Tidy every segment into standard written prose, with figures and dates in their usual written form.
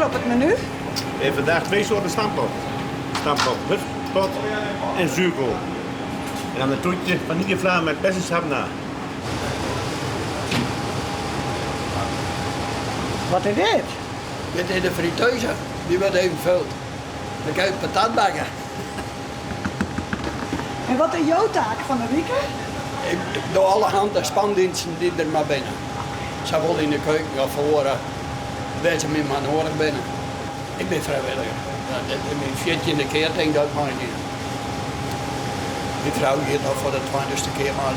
op it menu? We hebben vandaag twee soorten stamppot. Stamppot hutspot en zuurkool. En dan een toetje vanillevla met bessensap na. Wat is dit? Dit is de friteuse, dy wurdt even fuld. Dan kin je patat bakke. En wat is jo taak fan de wike? Ik doch alle hand- en spandiensten dy't der mar binne. Sawol yn de keuken as foar wêr't se my mar noadich binne. Ik bin frijwilliger. Dit is myn fjirtjinde kear tink dat ik meigean. Myn frou giet al foar de tweintichste kear mei.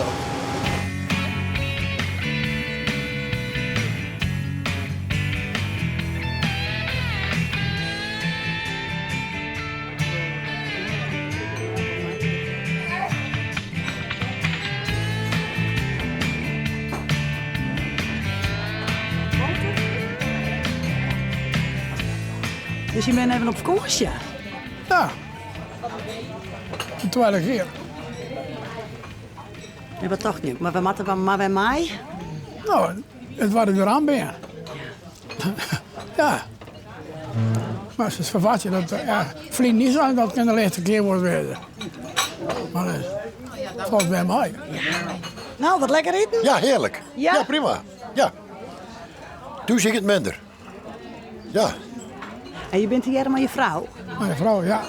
Dus je bent even op fakânsje? Ja, de twadde kear. En wat tocht je? Mar we moatte mar wer mei? No, it waard wer oanbean. Ja. Mar se ferwachtsje dat, ja, ferline jier sein dat kin de lêste kear wol wêze. Mar it falt wer mei. No, wat lekker iten? Ja, hearlik. Ja? Ja, prima. Ja. Thús ek it minder. Ja. En je bent hjir mei je frou? Mei de frou, ja.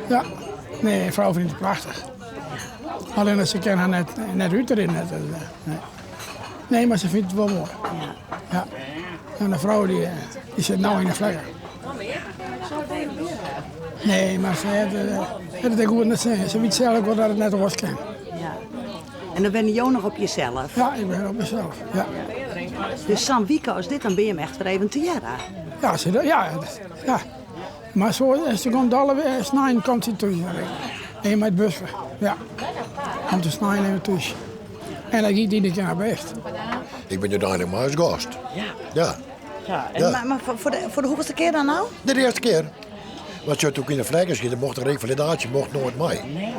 Ja. Nee, myn frou fynt it prachtich. Allinnich se kin har net, net útrinne. Nee. Nee, mar se fynt it wol moai. Ja. Ja. En de frou dy, dy sit no yn de flekke. Nee, mar se hat, hat it ek goed net sin. Se wit sels ek wol dat it net oars kin. Ja. En dan wenne jo noch op jesels? Ja, ik bin op mysels, ja. Dus sa'n wike as dit, dan binne je echt wer even tegearre? Ja, se, ja, ja. Mar so, se komt alle snein komt se thús. Even mei it buske, ja. Komt se snein even thús. En dat giet iedere kear bêst. Ik bin úteinlik mar as gast. Ja. Ja. Ja, en, Ja. Mar foar de hoefolste kear dan no? De earste kear. Want toen ik yn de flekkers gie, dan mocht de revalidaasje mocht noait mei. Nee.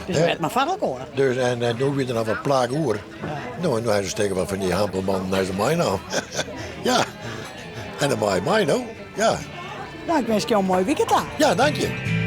Dus it mar foar elkoar. Dus en no wie der noch wat plak oer. No, en no ha se steken wat fan dy hampelmannen nei se meinaam. Ja. En dan mei ik mei no. Ja. No, ik winskje jo in moaie wike ta. Ja, dank je.